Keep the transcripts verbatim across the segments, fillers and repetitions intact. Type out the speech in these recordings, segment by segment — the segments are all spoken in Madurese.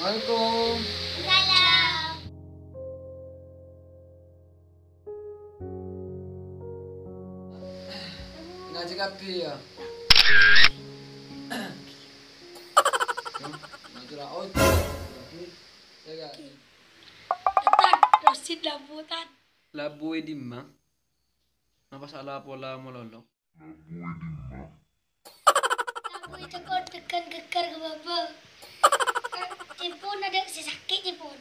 Assalamualaikum. Salam. Ngajhi kabbhi, ya. Ngajhi la-, oh, Ustaz Rosid labu, Tad. Labu è dimma? Napa sala pola malolo? Labu è cokor degan gegar ka baba. Cèpon adâ' sè sakè' cèpon.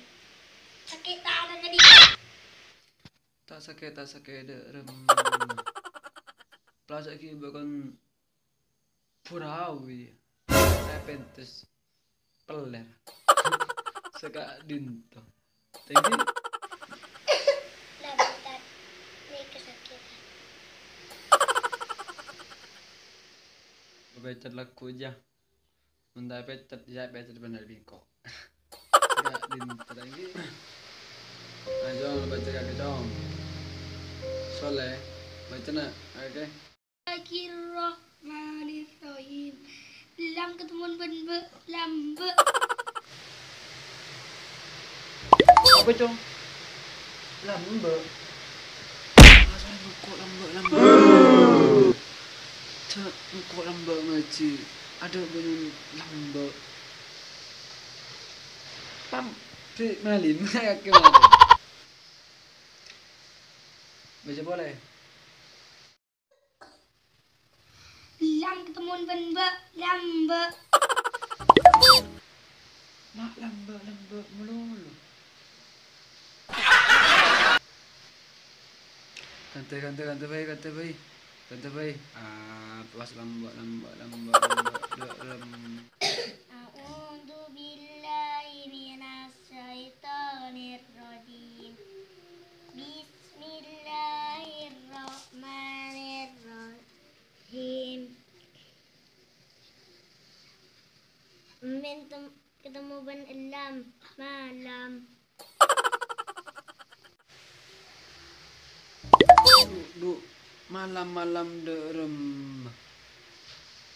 Sakè' tananna dhi. Ta' sakè', ta' sakè', dâ' remma. Plasa'aghi bâkon burawi. Saya pentes. Peller. Sè ka'dinto. Thank you. Lah, bentar. Ini kesakitan. Pècet lagghu, jâ. Mon ta' pècet, jâ pècet bhender bengko. Sè ka'dinto, thank you. Ayo, Cong, lo bâca kakè, Cong. Soleh, bâcana, oke. Bismillahirrahmanirrahim. Lam ketemuan bân bâ, lambâ'. Apa, Cong? Lambâ'? Asal engko' lambâ', lambâ'. Cè', engko' lambâ' ngajhi. Adâ' bânnè lambâ'. Pam, bi' malin, kakè malin. Bâca polè. Lam ketemuan bân bâ, lambâ'. Ma' lambâ', lambâ' malolo. Kantè, kantè, kantè bhâi, kantè bhâi. Kantè bhâi. Ah, pas lambâ', lambâ', lambâ', lambâ', dâ' rem. A'udzu billahi minas syaitonir rajim. Bismillahirrahmanirrahim. Mèn tem-, ketemu bân lam, malam. Du, du, malam-malam dâ' remma.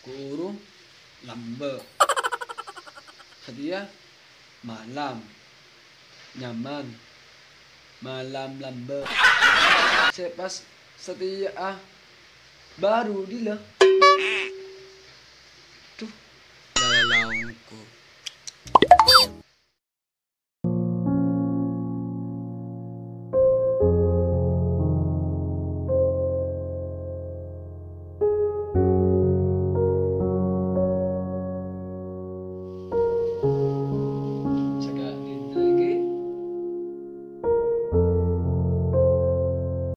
Guru lambâ'. Satèya malam. Nyaman. Malam lambâ'. Sè pas satèya, ah, bhuru dhila. Duh, lalangko.